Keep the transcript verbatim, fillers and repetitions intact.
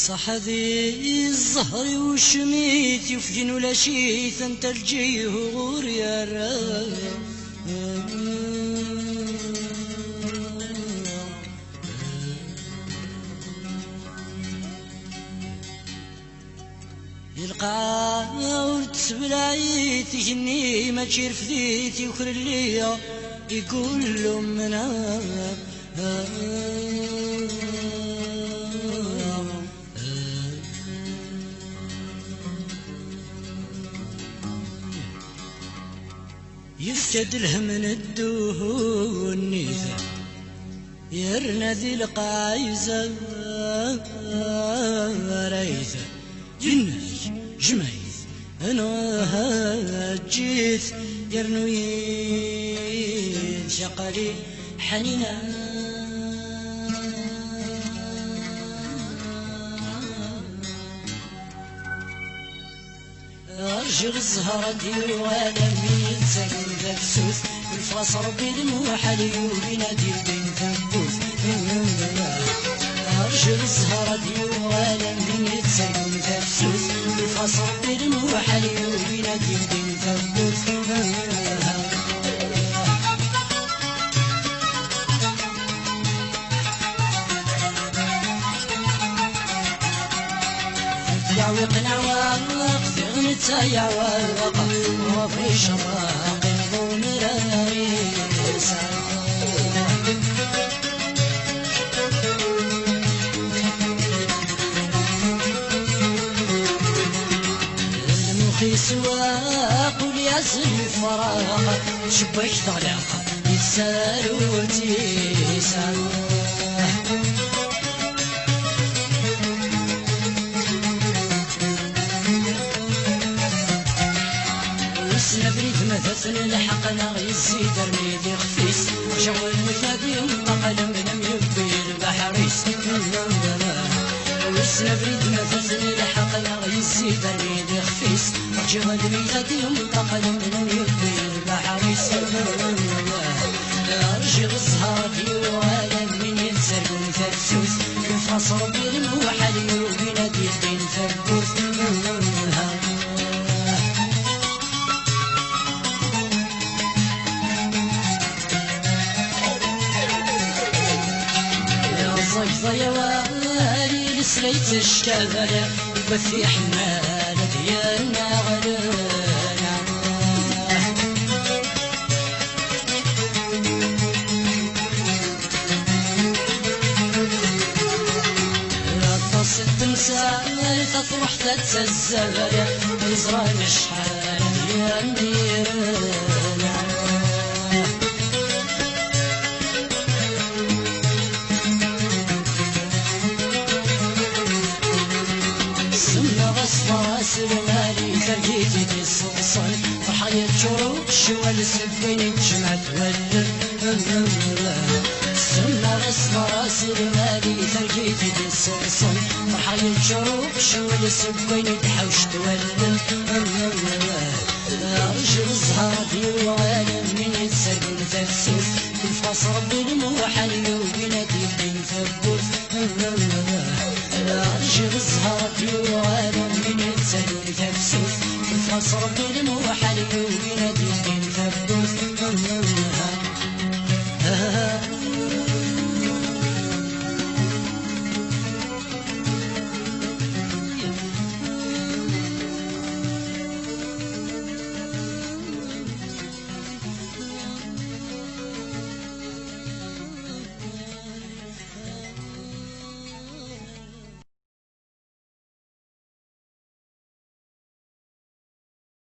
Ṣaḥ di zzher-iw ucmit yufgen ulac-it anta lǧihu ur yerra. Di lqaɛa ur tesseblaɛit igenni mačči refd-it yukrelli i kull umna. Yefka-d lhem n ddunit, yerna di lqaɛa izerrayt, yenna-k jmeɛ-it, nheǧǧ-it, yernu-yi-d caqali ḥnina. Rjiɣ zzher ad d-yuɣal am win yettagun tafsut, yulef-as Rebbi lmuḥal yugin ad d-yeldin tawwurt. Rjiɣ zzher ad d-yuɣal am win yettagun tafsut, yulef-as Rebbi lmuḥal yugin ad d-yeldin tawwurt. Yawiqen awaweq, diɣ netta yawaweq, wa bu icerraq, iḍumer arisa. Lmux iswa, qul yazl yefraq, cebbak teɣlaq. Yessarut-is. Wissen abrid ma d aten lḥeqq neɣ yezzi-d armi d ixef-is. Rjiɣ lmut ad yenṭeq lemnem yewwi lbaḥer-is. Wissen abrid ma d aten lḥeqq neɣ yezzi-d armi d ixef-is. Rjiɣ lmut ad yenṭeq lemnem yewwi lbaḥer-is. Rjiɣ zzher ad yuɣal am win yettargun tafsut. Yulef-as Rebbi lmuḥal yugin ad d-yeldin tawwurt. Ẓẓeg ḍayawal, lesla yetteckabar, wet iḥemmal ad yennaɣ lana. Aṭas n temsal, tafruḥt ad tazzal, neẓra acḥal ad yenniren. Semmeɣ asfar-as lmal i targit i t-isseḍsan, ferḥeɣ yeččur uqecwal seg wayen i tejmeɛ twallet. Semmeɣ asfar-as lmal i targit i t-isseḍsan, ferḥeɣ yeččur uqecwal seg wayen i d-tḥawec twallet. Rjiɣ zzher ad yuɣal am win yettargun tafsut. Yefka-s Rebbi lmuḥal yugin ad d-yeldin tawwurt. Rjiɣ zzher ad yuɣal am win yettargun tafsut. Yefka-s Rebbi lmuḥal yugin ad d-yeldin tawwurt.